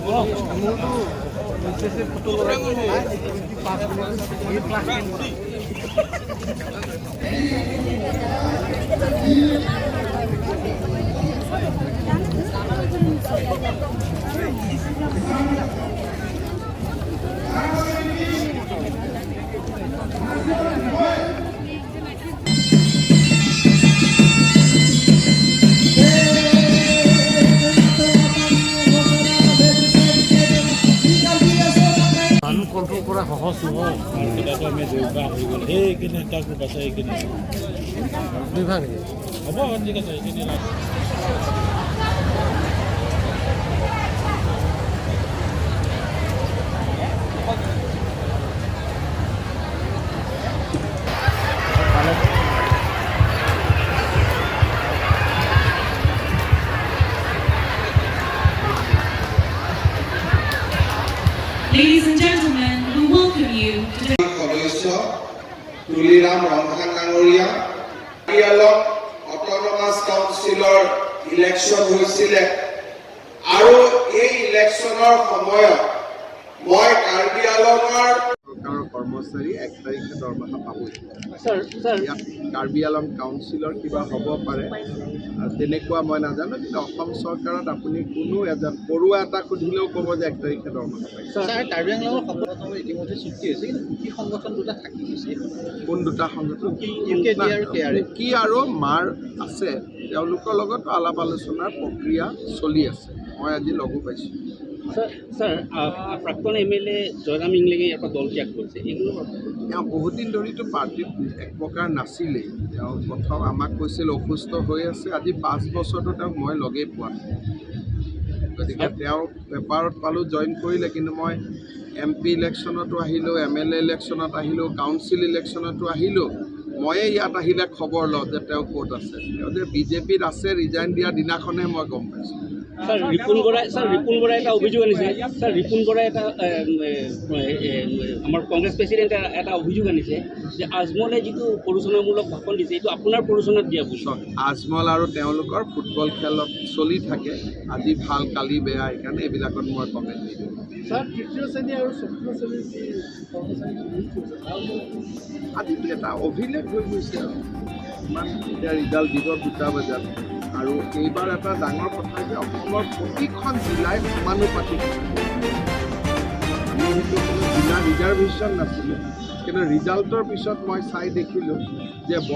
মোৰতো মিছেছে ফটো লগাই ক্লাছ। মানুহ কণ্ট্ৰল কৰা সহজ নহয়। কিবাটো আমি দুভাগ হৈ গ'ল, সেইখিনি এটা গ্ৰুপ আছে, এইখিনি। দুই ভাগ নেকি? হ'ব, ঠিক আছে, এইখিনি। Ladies and gentlemen, we welcome you to the সদস্য তুলিৰাম ৰংহাং ডাঙৰীয়া। কাৰ্বি অট'নমাছ কাউন্সিলৰ ইলেকশ্যন হৈছিলে আৰু এই ইলেকশ্যনৰ সময়ত মই কাৰ্বি আলঙৰ চৰকাৰৰ কৰ্মচাৰী 1 তাৰিখে দৰমহা পাবই। Sir, sir. ইয়াত কাৰ্বি আলং কাউন্সিলৰ কিবা হ'ব পাৰে আৰু তেনেকুৱা মই নাজানো, কিন্তু অসম চৰকাৰত আপুনি কোনো এজন পৰুৱা এটা সুধিলেও ক'ব যে 1 তাৰিখে দৰমহা পাইছে। ছাৰ, কাৰ্বি আংলঙৰ সংগঠনৰ ইতিমধ্যে চুক্তি হৈছে, কিন্তু কুকি সংগঠন দুটা থাকি গৈছে। কোন দুটা সংগঠন? ইউ কে ডি আৰু কে আৰ এ। কুকি আৰু মাৰ আছে, তেওঁলোকৰ লগতো আলাপ আলোচনাৰ প্ৰক্ৰিয়া চলি আছে। মই আজি লগো পাইছোঁ। ছাৰ, ছাৰ, প্ৰাক্তন এম এল এ জয়ৰাম ইংলেঙে ইয়াৰ পৰা দল ত্যাগ কৰিছে, এইগুলো তেওঁ বহুত দিন ধৰিতো পাৰ্টিত এক প্ৰকাৰ নাছিলেই। তেওঁ প্ৰথম আমাক কৈছিল অসুস্থ হৈ আছে। আজি 5 বছৰতো তেওঁক মই লগেই পোৱা নাই। গতিকে তেওঁ পেপাৰত পালোঁ জইন কৰিলে, কিন্তু মই এম পি ইলেকশ্যনতো আহিলোঁ, এম এল এ ইলেকশ্যনত আহিলোঁ, কাউন্সিল ইলেকশ্যনতো আহিলোঁ। ময়ে ইয়াত আহিলে খবৰ লওঁ যে তেওঁ ক'ত আছে। তেওঁ যে বিজেপিত আছে, ৰিজাইন দিয়াৰ দিনাখনহে মই গম পাইছোঁ। ছাৰ, ৰিপুণ বৰাই, ছাৰ, ৰিপুণ বৰাই এটা অভিযোগ আনিছে। ছাৰ, ৰিপুণ বৰাই এটা এ, এ, এ, আমাৰ কংগ্ৰেছ প্ৰেচিডেণ্টে এটা অভিযোগ আনিছে যে আজমলে যিটো প্ৰৰোচনামূলক ভাষণ দিছে, এইটো আপোনাৰ প্ৰৰোচনাত দিয়া বুলি। চাওক, আজমল আৰু তেওঁলোকৰ ফুটবল খেলত চলি থাকে, আজি ভাল কালি বেয়া। সেইকাৰণে এইবিলাকত মই কমেণ্ট নিদিওঁ। ছাৰ, তৃতীয় শ্ৰেণী আৰু চতুৰ্থ শ্ৰেণীৰ যি কৰ্মচাৰী নিযুক্তি হৈছে, তাৰ ওপৰত? আজিতো এটা অভিলেখ হৈ গৈছে আৰু ইমান এতিয়া ৰিজাল্ট দিব 2টা বজাত। আৰু এইবাৰ এটা ডাঙৰ কথা যে অসমৰ প্ৰতিখন জিলাই সমানুপাতিক। আমি সেইটো কোনো জিলা ৰিজাৰ্ভেশ্যন নাছিলে, কিন্তু ৰিজাল্টৰ পিছত মই চাই দেখিলোঁ যে বৰ